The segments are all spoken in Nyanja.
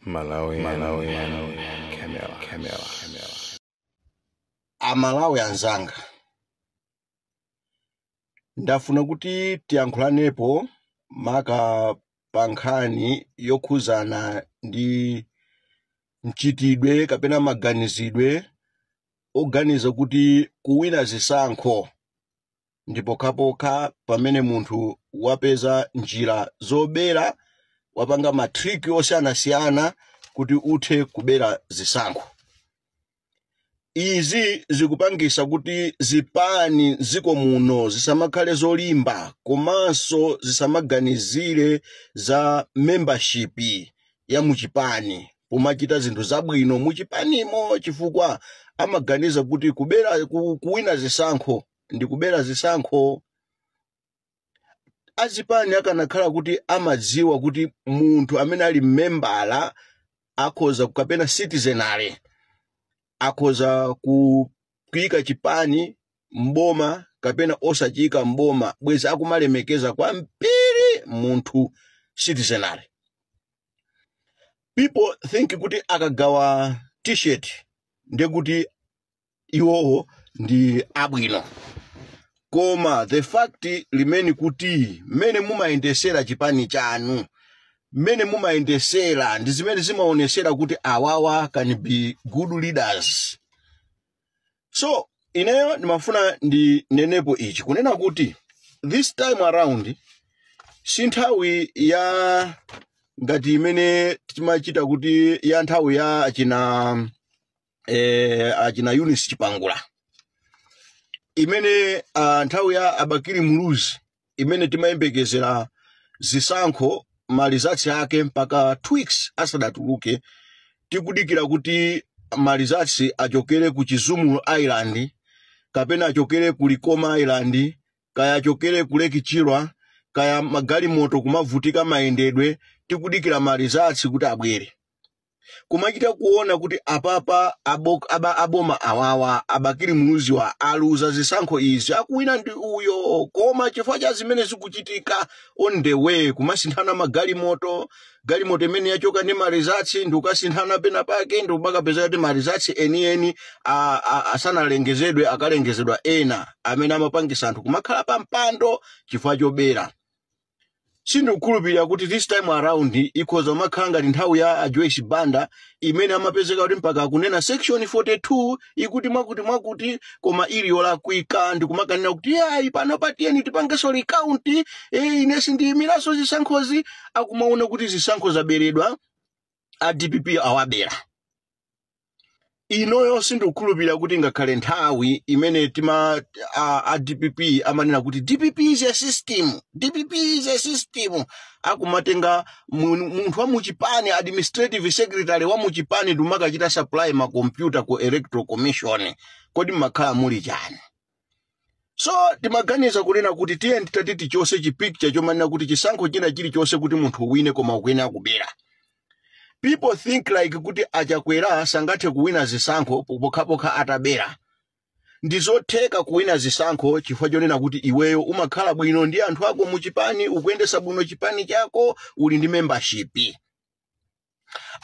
Malawi, Malawi, Camera, Camera, Camera. Amalawi anzanga, ndafuna kuti tiyankhulanepo maka pa nkhani yokhuzana ndi mchitidwe kapena maganizidwe oganiza kuti kuwina zisankho ndi pokhapokha pamene munthu wapeza njira zobera, wapanga ma trick osiyanasiyana kuti uthe kubera zisankho. Izi zikupangisa kuti zipani mdziko muno zisamakhale zolimba, komanso zisamaganizire za membership ya muchipani pomachita zinthu zabwino muchipanimo, chifukwa amaganiza kuti kuwina zisankho ndi kubera zisankho. Azipani akanakhala kuti amadziwa kuti munthu amene ali membala akhoza, kapena citizenary akhoza kuyika chipani mboma kapena osachiyika mboma, bwezi akumalemekeza kwambiri munthu citizenary. People think kuti akagawa T-shirt ndekuti iwowo ndi abwino, koma the fact limene kuti mmene mumayendesera chipani chanu, mmene mumayendesera, ndi zimene zimaonesera kuti awawa can be good leaders. So ineyo ndimafuna ndinenepo ichi, kunena kuti this time around si nthawi ya ngati imene timachita kuti ya nthawi ya achina Eunice Chipangula, imene nthawi ya Abakiri Muluzi, imene timayembekezera zisankho ma results ake mpaka 2 weeks asadatuluke, tikudikira kuti ma results achokere ku Chizumulu Island kapena achokere ku Likoma Island, kaya achokere ku Lake Chilwa, kaya magalimoto kumavutika mayendedwe, tikudikira ma results kuti abwere, kumachita kuona kuti apapa aboma awawa, Abakiri Muluziwa aluza zisankho izi, akuwina ndi uyo. Koma chifukwa cha zimene zikuchitika on the way, kumasinthana magalimoto, galimoto imene yachoka ndi ma results ndi kukasinthana pena pake, ndi kumakapeza kuti ma results enieni asanalengezedwe, akalengezedwa ena amene amapangisa anthu kumakhala pa mpando chifukwa chobera. Sindikukhulupirira kuti this time around ikhoza kumakhala ngati nthawi ya a Joyce Banda, imene amapezeka kuti mpaka akunena section 42 ikuti mwakuti mwakuti, koma ili yolakwika, ndikumakanena kuti ayi, pano patiyeni tipangenso recount, ine sindiyimiranso zisankhozi, akumaona kuti zisankho zaberedwa, a DPP awabera. Inoyo sindikukhulupirira kuti ngakhale nthawi imene tima a DPP amanena kuti DPP is a system, DPP is a system, akumatenga munthu wa muchipani, administrative secretary wa muchipani, ndimakachita supply makompyuta ku Electoral Commission. Kodi mmakhala muli chani? So timaganiza kunena kuti tiye titati tichose chi picture chomanena kuti chisankho china chilichonse kuti munthu uwine koma ukuyenera kubera. People think like kuti Achakwera sangathe kuwina zisankho pokhapokha atabera. Ndizotheka kuwina zisankho chifukwa chonena kuti iweyo umakhala bwino ndi anthu ako muchipani, ukuyendesa bwino chipani chako, uli ndi membership.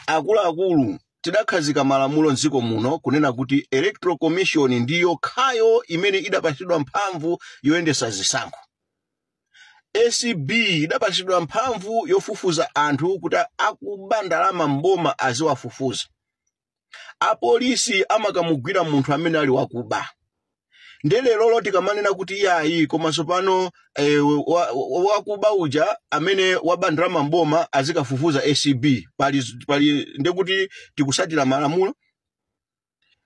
Akuluakulu, tidakhazika malamulo mdziko muno kunena kuti Electoral Commission ndiyo khayo imene idapatsidwa mphamvu yoyendesa zisankho. ACB idapatsidwa mphamvu yofufuza anthu kuti akuba ndalama mboma aziwafufuza. Apolisi amakamugwira munthu amene ali wakuba. Nde lero tikamanena kuti iyayi, koma tsopano wakuba uja amene waba ndalama mboma azikafufuza ACB, pali ndekuti tikusatira malamulo?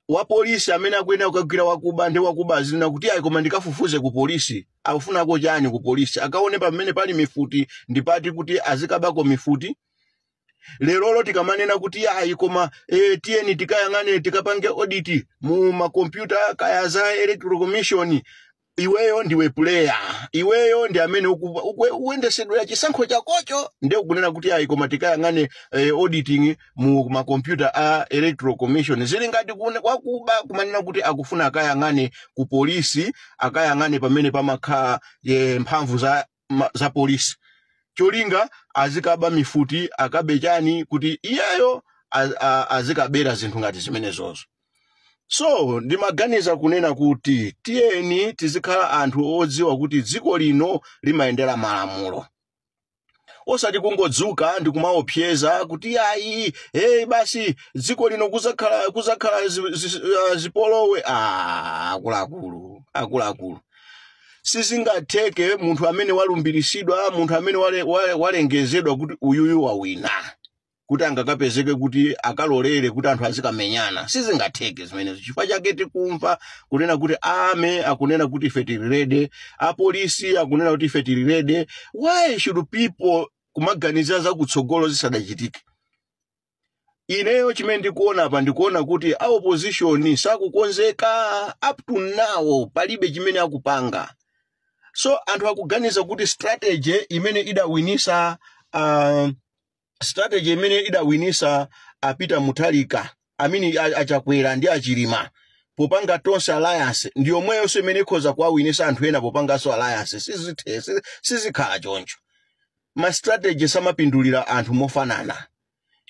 Wapolisi amene akuyenera kukagwira wakuba, ndi wakuba azinena kuti ayi, koma ndikafufuze ku polisi. Akufunako chani ku polisi? Akaone pamene pali mifuti ndipati kuti azikabako mifuti? Lerolo tikamanena kuti ayi, koma tiyeni tikayang'ane, tikapange audit mu makompyuta kaya za Electoral Commission, iweyo ndiwe player, iweyo ndi amene ukuyendesedwera chisankho chakocho, ndiye ukunena kuti ayi, koma tikayang'ane auditing mu makompyuta a Electoral Commission. Zili ngati wakuba kumanena kuti akufuna akayang'ane ku polisi, akayang'ane pamene pamakhala mphamvu za polisi. Cholinga azikaba mifuti, akabe chani, kuti iyeyo azikabera zinthu ngati zimenezozo. So ndimaganiza kunena kuti tiyeni tizikhala anthu odziwa kuti dziko lino limayendera malamulo, osati kungodzuka ndi kumaopseza kuti ayi, hey, basi dziko lino kuzakhala zipolowe. Ah, akuluakulu, akuluakulu, sizingatheke. Munthu amene walumbirisidwa, munthu amene walengezedwa kuti uyuyu wawina, kuti angakapezeke kuti akalolere kuti anthu azikamenyana, sizingatheke zimenezo. Chifukwa chake tikumva kunena kuti ame akunena kuti ife tili ready, apolisi akunena kuti ife tili ready. Why should people kumaganizira zakutsogolo zisadachitike? Ineyo chimene ndikuona apa, ndikuona kuti a opposition sakukonzeka. Up to now palibe chimene akupanga. So anthu akuganiza kuti strategy imene idawinisa a Peter Mutharika amene aChakwera ndi aChilima popanga Tonse Alliance ndi yomweyonso imene ikhoza kuwawinisa anthu ena popanganso alliance. Sizikhala choncho. Ma strategy samapindulira anthu mofanana.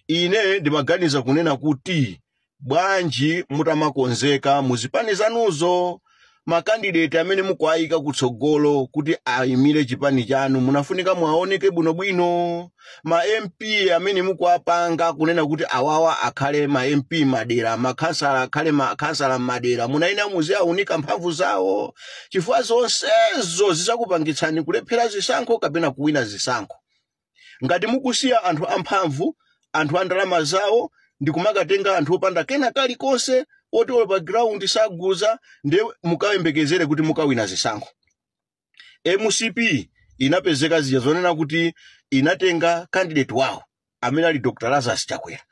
Ine ndimaganiza kunena kuti bwanji mutamakonzeka muzipani zanuzo, ma candidate amene mukuayika kutsogolo kuti ayimire chipani chanu munafunika mwaoneke bwinobwino. Ma MP amene mukuapanga kunena kuti awawa akhale ma MP madera, makhansala akhale makhansala madera, munayenera muziaunika mphamvu zawo, chifukwa zonsezo zizakupangitsani kulephera zisankho kapena kuwina zisankho. Ngati mukusiya anthu amphamvu, anthu a ndalama zawo, ndi kumakatenga anthu opanda kena kalikonse, oti olo pa ground saguza, ndiye mukayembekezere kuti mukawina zisankho? MCP inapezeka zija zonena kuti inatenga candidate wawo amene ali Dr Lazarus Chakwera,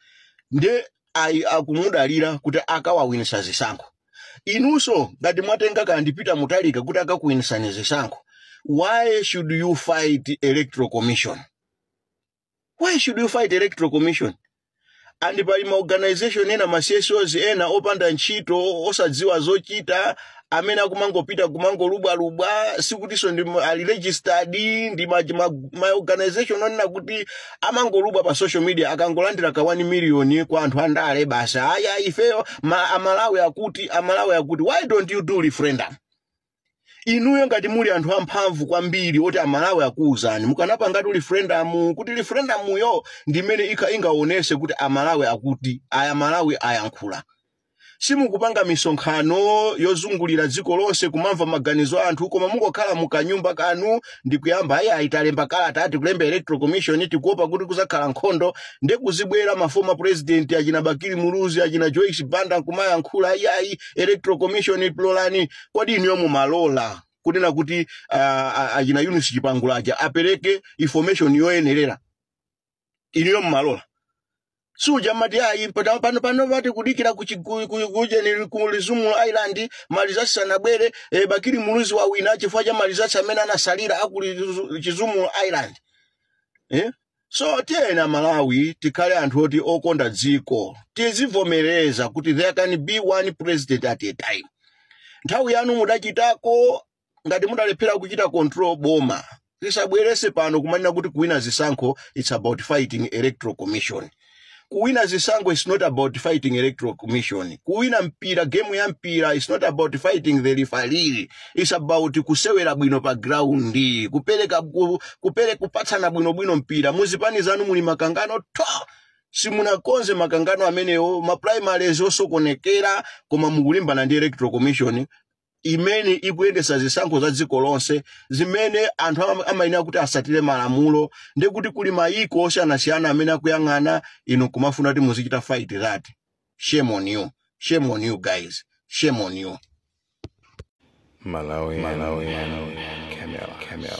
ndiye ayi akumudalira kuti akawawinisa zisankho. Inunso ngati mwatenga kandi Peter Mutharika kuti akakuwinisani zisankho, why should you fight Electoral Commission? Why should you fight Electoral Commission? And pali ma organization ena, ma CSOs ena opanda ntchito, osadziwa zochita, amene akumangopita kumangolubwalubwa, sikutinso ndi ali registered, ndi ma organization onena kuti amangolubwa pa social media. Akangolandira ka 1 million kwa anthu andale, basi, aya ifeyo Amalawi akuti, Amalawi akuti. Why don't you do referendum inuyo ngati muli anthu amphamvu kwambiri oti Amalawi akuwuzani? Mukanapangatu referendum, kuti referendum yo ndimene ingaonese kuti Amalawi akuti aya, Malawi ayankhula. Simukupanga misonkhano yozungulira dziko lonse kumamva maganizo a anthu, koma mungokhala mukanyumba kanu ndikuyamba, ayi, ayitalemba kalata, ati kulemba Electoral Commission, tikuopa kuti kuzakhala nkhondo. Ndi kuzibwera ma former president achina Bakili Muluzi, achina Joyce Banda, nkumayankhula, ayi, ayi, Electoral Commission lolani. Kodi inuyo mumalola kunena kuti achina Eunice Chipangula aja apereke information yoyenerera? Inuyo mumalola? Suja mati ayi, pano pano pano pati kudikira ku Chizumulu Island ma results sanabwere, Bakili Muluzi wawina chifukwa cha ma results amene anasalira aku Chizumulu Island, eh? So tiyena Malawi tikhale anthu oti okonda dziko, tizivomereza kuti there can be one president at a time. Nthawi yanu mudachitako, ngati mudalephera kuchita control boma, tisabwerese pano kumanena kuti kuwina zisankho it's about fighting Electoral Commission. Kuwina zisankho is not about fighting Electoral Commission. Kuwina mpira, game ya mpira, is not about fighting the referee. It's about kusewera bwino pa ground, kupereka kupatsana bwinobwino mpira. Muzipani zanu muli makangano to, simunakonze makangano amenewo, ma primaries osokonekera, koma mukulimbana ndi Electoral Commission imene ikuyendesa zisankho za dziko lonse, zimene anthu amayenera kuti asatire malamulo, ndi kuti kuli mayiko osiyanasiyana amene akuyang'ana inu kumafuna kuti muzichita fight that. Shame on you, shame on you guys, shame on you. Malawi, Malawi, Camera, Camera.